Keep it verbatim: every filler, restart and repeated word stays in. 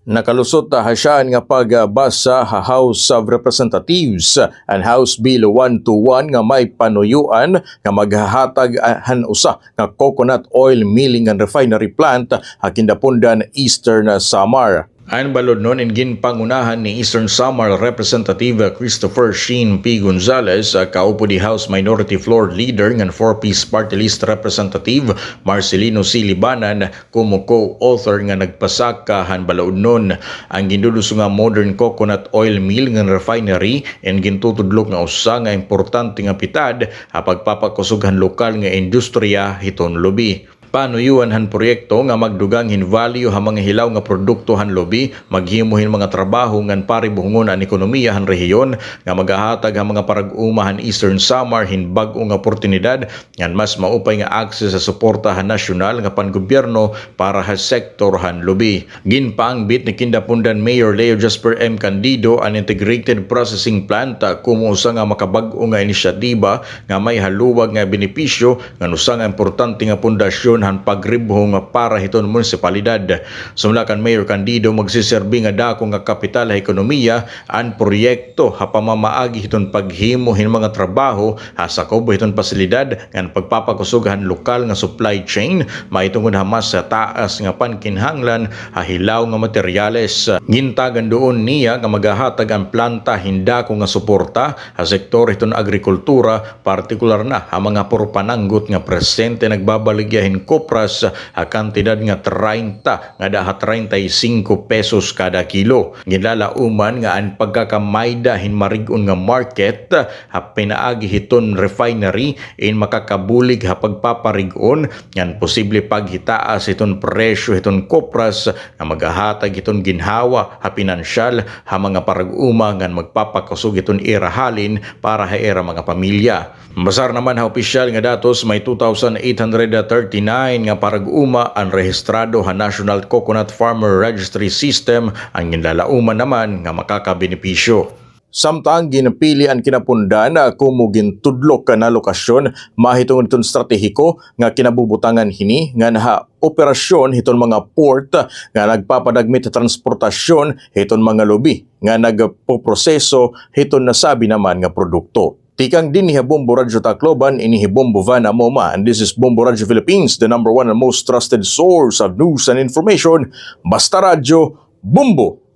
Nakalusot ha siyahan nga pagbasa ha House of Representatives an House Bill one two one nga may panuyoan nga maghahatag, ah, han usa nga coconut oil milling and refinery plant ha Quindapundan, Eastern Samar. An baludnon in ginpangunahan ni Eastern Samar Representative Christopher Sheen P Gonzales, ah, kaupod hi House Minority Floor Leader ngan Four Ps Party List Representative Marcelino C Libanan, komo co-author nga nagpasaka han baludnon. An ginduduso nga modern coconut oil mill ngan refinery in gintutudlok nga usa nga importante nga pitad ha pagpapakusog han lokal nga industriya hiton lubi. Panuyoan han proyekto nga magdugang hin value ha mga hilaw nga produkto han lubi, maghimo hin mga trabaho ngan paribhungon an ekonomiya han rehiyon, nga magahatag ha mga parag-uma han Eastern Samar hin bag-o nga oportunidad ngan mas maupay nga access sa suporta han nasyonal nga pangobyerno para ha sektor han lubi. Ginpaangbit ni Quindapundan Mayor Leo Jasper M Candido an Integrated Processing Plant, ah, komo usa nga makabag-o nga inisyatiba nga may haluag nga benepisyo ngan usa nga importante nga pundasyon han pagribhong para hiton munisipalidad. Sumala kan Mayor Candido, magsiserbi nga dako nga kapital ha ekonomiya an proyekto ha pamamaagi hiton paghimo hin mga trabaho ha sakob hiton pasilidad ngan pagpapakusog han lokal nga supply chain, mahitungod ha mas taas nga pankinahanglan ha hilaw nga materyales. Gintagan duon niya nga magahatag an planta hin dako nga suporta ha sektor hiton agrikultura, partikular na ha mga puro pananggot nga presente nagbabaligya hin kopras ha kantidad nga treinta ngada ha treinta y cinco pesos kada kilo. Ginlalauman nga an pagkakamayda hin marig-on nga market ha pinaagi hiton refinery in makakabulig ha pagpaparig-on ngan posible paghitaas hiton presyo hiton kopras nga magahatag hiton ginhawa ha pinansyal ha mga parag-uma ngan magpapakusog hiton ira halin para ha ira mga pamilya. Basar naman ha opisyal nga datos, may two thousand eight hundred thirty-nine nga parag-uma an rehistrado ha National Coconut Farmer Registry System, an ginlalauman naman nga makakabenepisyo. Samtang ginpili an Quindapundan, ah, komo gintudlok nga lokasyon, mahitungod hiton estratehiko nga kinabubutangan hini ngan ha operasyon hiton mga port nga nagpapadagmit ha transportasyon hiton mga lubi nga nagpoproseso hiton nasabi naman nga produkto. Tikang dinhi ha Bombo Radyo Tacloban, ini hi Bombo Van Amoma, and this is Bombo Radyo Philippines, the number one and most trusted source of news and information. Basta Radyo, Bombo!